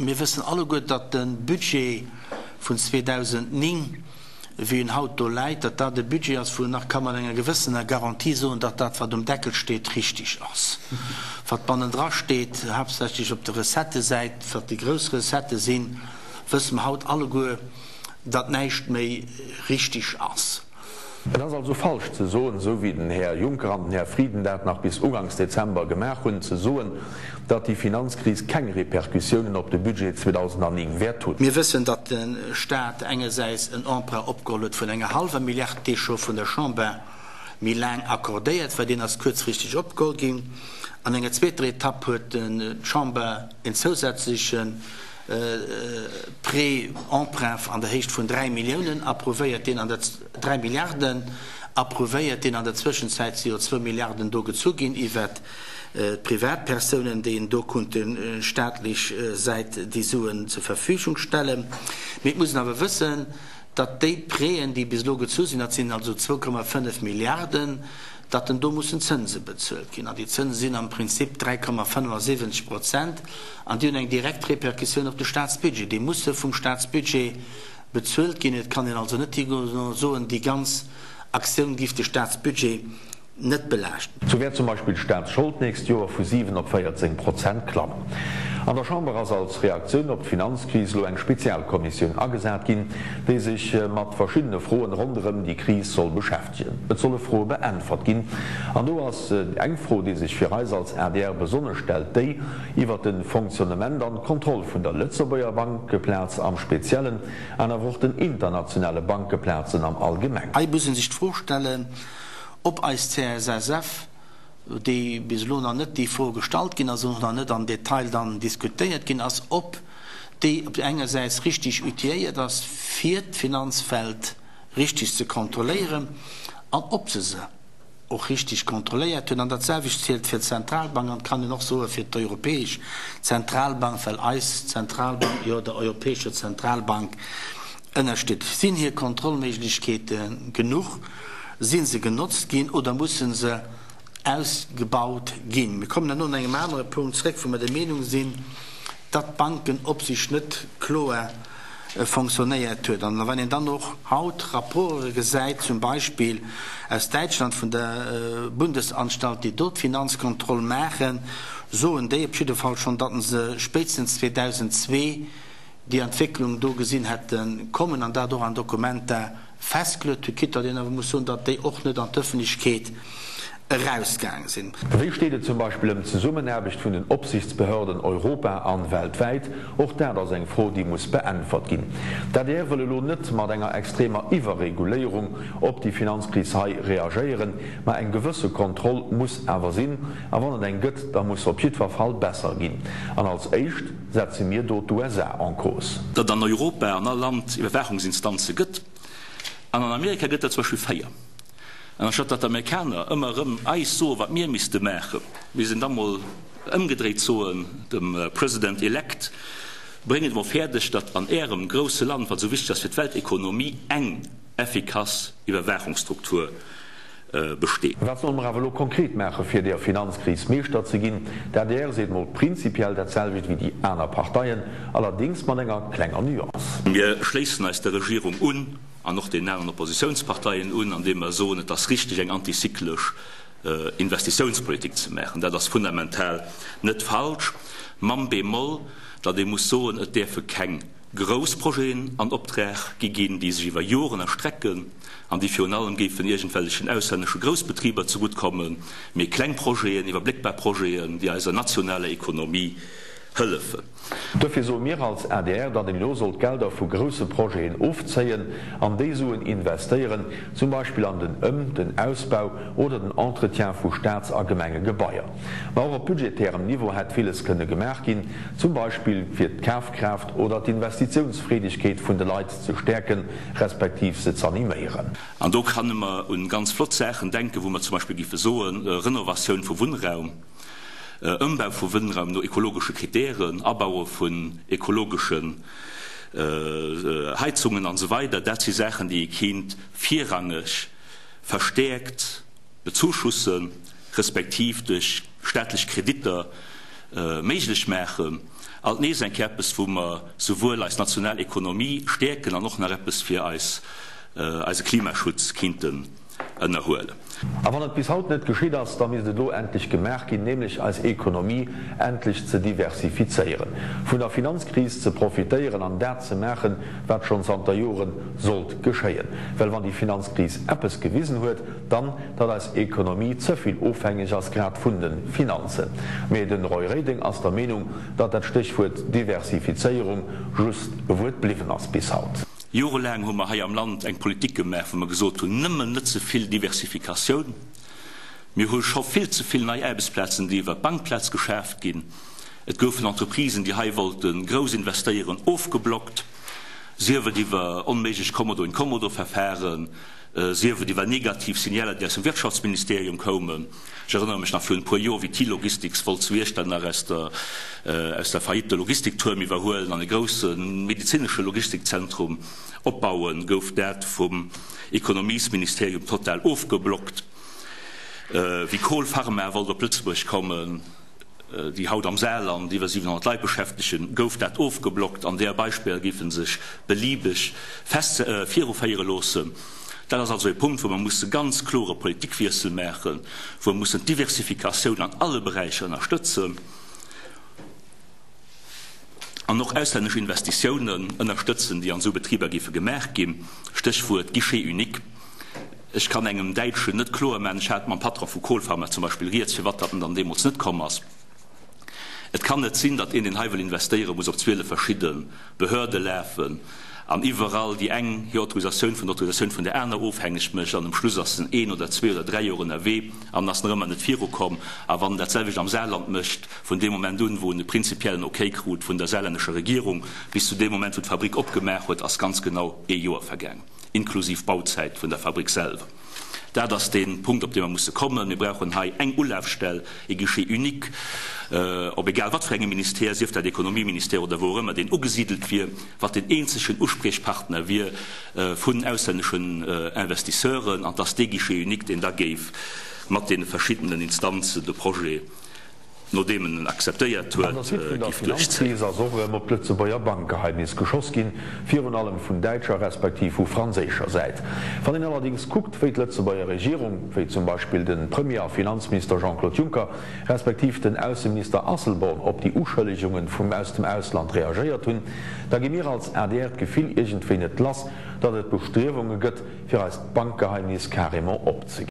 Mir wëssen alleguer, datt de Budget vun 2009, wéi en haut do läit, datt dat e Budget ass, wou een nach ka mat enger gewëssener Garantie soen, datt dat, wat um Deckel steet, richtig ass. Wat bannendra steet, haaptsächlech op der Recettësäit, wat déi grouss Recettë sinn, wësse mer haut alleguer, datt näischt méi richtig ass. Et ass also falsch ze soen, esou wéi den Här Juncker an den Här Frieden dat nach bis uganks Dezember gemaach hunn, ze soen, datt déi Finanzkris keng Répercussiounen op de Budget 2009 wäert hunn. Mir wëssen, datt de Stat engersäits en Emprunt opgeholl huet vun enger hallwer Milliard, dee scho vun der Chamber méi laang accordéiert war. Deen ass kuerzfristeg opgeholl ginn. An enger zweeter Etapp huet d'Chamber en zousätzleche Prêt, Emprunt an der Héicht vun 3 Milliounen approuvéiert, deen an der, 3 Milliarden approuvéiert, deen an der Zwëschenzäit si jo zwou Milliarden do gezu ginn iwwert d'Privatpersounen, déi en do konnte staatlech Säit déi Suen zur Verfügung stellen. Mee et muss een awer wëssen, datt déi Prêten, déi bis elo gezu sinn, dat sinn also 2,5 Milliarden, datt en do mussen Zënse bezuelt ginn. An déi Zënse sinn am Prinzip 3,75 Prozent an déi hunn eng direkt Répercussioun op de Staatsbudget. Déi musse vum Staatsbudget bezuelt ginn. Et kann een also net higoen a soen, déi ganz Aktioun giff de Staatsbudget net belaaschten. Sou wäert zum Beispill d'Staatsschold d'nächst Joer vu 7 op 14 Prozent klammen. An der Chamber ass als Reaktioun op d'Finanzkris elo eng Spezialkommissioun agesat ginn, déi sech mat verschiddene Froen ronderëm déi Kris soll beschäftegen. Et solle Froe beäntwert ginn. An do ass eng Fro, déi sech fir eis als adr besonnesch stellt, déi iwwert de Fonctionnement an d'Kontroll vun der Lëtzebuerger Bankeplaz am Speziellen an awer och den internationale Bankeplazen am Allgemengen. Hei muss ee sech d'Fro stellen, ob eis CSSF, déi bis elo nach net déi Fro gestallt ginn ass an och nach net am Detail dann diskutéiert ginn ass, ob déi op engersäits richtig outilléiert ass, fir d'Finanzwelt richtig ze kontrolléieren an ob se se och richtig kontrolléiert hunn. An datselwecht zielt fir d'Zentralbank an, kann een och soe fir d'Europäesch Zentralbank, well eis Zentralbank jo der Europäescher Zentralbank ënnersteet. Sinn hir Kontrollméiglechkeete genuch? Si se genotzt ginn oder musse se ausgebaut ginn? Mir kommen herno an engem anere Punkt zréck, wou mer der Meenung sinn, datt d'Bankenopsicht net kloer fonctionnéiert huet. An wann een dann och haut Rapporte gesäit, zum Beispill aus Däitschland vun der Bundesanstalt, déi do d'Finanzkontroll maachen, soen déi op jidde Fall schonn, datt se spéitstens 2002 déi Entwécklung do gesinn hätte kommen an dat och an Dokumenter festgeluet hunn, quitte datt een awer muss soen, datt déi och net an d'Ëffentlechkeet erausgaange sinn. Wéi steet et zum Beispill ëm d'Zesummenaarbecht vun den Opsichtsbehörden europa an weltwäit? Och dat ass eng Fro, déi muss beäntwert ginn. D'adr wëll elo net mat enger extremer Iwwerreguléierung op déi Finanzkris hei reagéieren, mä eng gewësse Kontroll muss awer sinn. A wann et eng gëtt, da muss se op jiddwer Fall besser ginn. An als éischt setze mir do d'USA en cause. Datt an Europa an all Land Iwwerwaachungsinstanze gëtt, an an Amerika gëtt der zum Beispill 4. An anstatt datt d'Amerikaner ëmmer erëm eis soen, wat mir misste maachen, misst een da mol ëmgedréit soen, dem President elect, Bréngt et emol fäerdeg, datt an Ärem grousse Land, wat esou wichteg ass fir d'Weltekonomie, eng effikass Iwwerwaachungsstruktur besteet. Wat solle mer awer elo konkret maache fir der Finanzkris Meeschter ze ginn? D'adr seet mol prinzipiell dat selwecht wéi déi aner Parteien, allerdéngs mat enger klenger Nuance. Mir schléissen eis der Regierung un an och deenen aneren Oppositiounsparteien un, andeem mer soen, et ass richteg eng antizyklesch Investitiounspolitik ze maachen. Dat ass fundamental net falsch, mam Bémol, datt ee muss soen, et däerfe keng grouss Projeten an Optrag gi ginn, déi sech iwwer Joren erstrecken an déi virun allem géifen iergendwellechen auslännesche Groussbetriber zegutt kommen, mee kleng Projeten, iwwerbléckbar Projeten, déi eiser nationaler Ekonomie hëllefen. Duerfir soe mir als adr, datt een elo sollt Gelder vu grousse Projeten ofzéien an déi Suen investéieren, zum Beispill an den Ëm-, den Ausbau oder den Entretien vu Staats a Gemengegebaier. Ma och op budgetärem Niveau hätt villes kënne gemaach ginn, zum Beispill fir d'Kafkraaft oder d'Investitiounsfreedegkeet vun de Leit ze stäerken, respektiv se z'animéieren. An do kanne mer un ganz flott Saachen denken, wou mer zum Beispill géife soen, Renovatioun vu Wunnraum, Ëmbau vu Wunnraum no ekologesche Kritären, Abaue vun ekologeschen Heizungen an esou weider. Dat si Saachen, déi ee kéint virrangeg verstäerkt bezuschussen, respektiv duerch staatlech Kreditter méiglech maachen. Alt nees eng Kéier eppes, wou mer souwuel eis national Ekonomie stäerken an och nach eppes fir eis, eise Klimaschutz kinnten ënnerhuelen. A wann et bis haut net geschitt ass, da misst et elo endlech gemaach ginn, nämlech eis Ekonomie endlech ze diversifizéieren, vun der Finanzkris ze profitéieren an dat ze maachen, wat schonn zanter Jore sollt geschéien. Well wann déi Finanzkris eppes gewisen huet, dann, datt eis Ekonomie ze vill ofhängeg ass grad vun de Finanzen. Mee de Roy Reding ass der Meenung, datt dat Stéchwuert Diversifizéierung just e Wuert bliwwen ass bis haut. Jorelaang hu mer hei am Land eng Politik gemaach, wou mer gesot hunn, nëmmen net ze vill Diversifikatioun. Mir hu scho vill ze vill nei Aarbechtsplazen, déi iwwert d'Bankplaz geschaaft ginn. Et goufen Entreprisen, déi hei wollte grouss investéieren, ofgeblockt, sief et iwwer onméiglech Kommodo-in-Kommodo-Verfahren, sief et iwwer negativ Signaler, déi aus dem Wirtschaftsministerium koumen. Ech erënnere mech nach virun e puer Joer, wéi d'T-Logistics wollt zu Iechternach aus der aus der Faillite de Logistiktuerm iwwerhuelen an e grousse medezinesche Logistikzentrum opbauen, gouf dat vum Ekonomiesministerium total ofgeblockt. Wéi Kohl Pharma wollt op Lëtzebuerg kommen, déi haut am Saarland iwwer 700 Leit beschäftegen, gouf dat ofgeblockt an där Beispiller géife sech beliebeg fest viruféiere loossen. Dat ass also e Punkt, wou mer musse ganz klore Politikwiessel maachen, wou mer mussen d'Diversifikatioun an alle Beräicher ënnerstëtzen an och auslännesch Investitiounen ënnerstëtzen, déi an esou Betriber géife gemaach ginn, Stéchwuert Guichet unique. Ech kann engem Däitschen net kloer maachen, ech hat mam Patron vu Kohlpharma zum Beispill rieds, firwat datt en dann deemools net komm ass. Et kann net sinn, datt een, deen hei wëll investéieren, muss op 12 verschidde Behörde lafen an iwwerall déi eng hir Autorisatioun vun der Autorisatioun vun där aner ofhängeg mécht an um Schluss ass en een oder zwee oder dräi Joer ënnerwee an ass nach ëmmer net virukomm. A wann en dat selwecht am Saarland mécht, vun deem Moment un, wou en e prinzipiellen Okay krut vun der saarlännescher Regierung, bis zu deem Moment, wou d'Fabrik opgemaach huet, ass ganz genau ee Joer vergaangen. inklusiv Bauzäit vun der Fabrik selwer. Dat ass dee Punkt, op dee mer musse kommen. Mir brauchen hei eng Ulafstell, e Guichet unique, op egal wat fir engem Ministère, sief dat Ekonomieministère oder wou och ëmmer deen ugesidelt wier, wat deen eenzegen Uspriechpartner wier vun auslänneschen Investisseuren, an dass dee Guichet unique, deen da géif mat deene verschiddenen Instanzen de Projet nodeem en en akzeptéiert An huet, der Suite vun der giff duerchzéien. Finanzkris ass och erëm op d'Lëtzebuerger Bankgeheimnis geschoss ginn, virun allem vun däitscher respektiv vu franséischer Säit. Wann een allerdéngs kuckt, wéi d'Lëtzebuerger Regierung, wéi zum Beispill de Premier a Finanzminister Jean-Claude Juncker respektiv den Ausseminister Asselborn op déi Uschëllegungen vum aus dem Ausland reagéiert hunn, da gi mir als adr d'Gefill iergendwéi net lass, datt et Bestriewunge gëtt, fir eist Bankgeheimnis carrément opzeginn.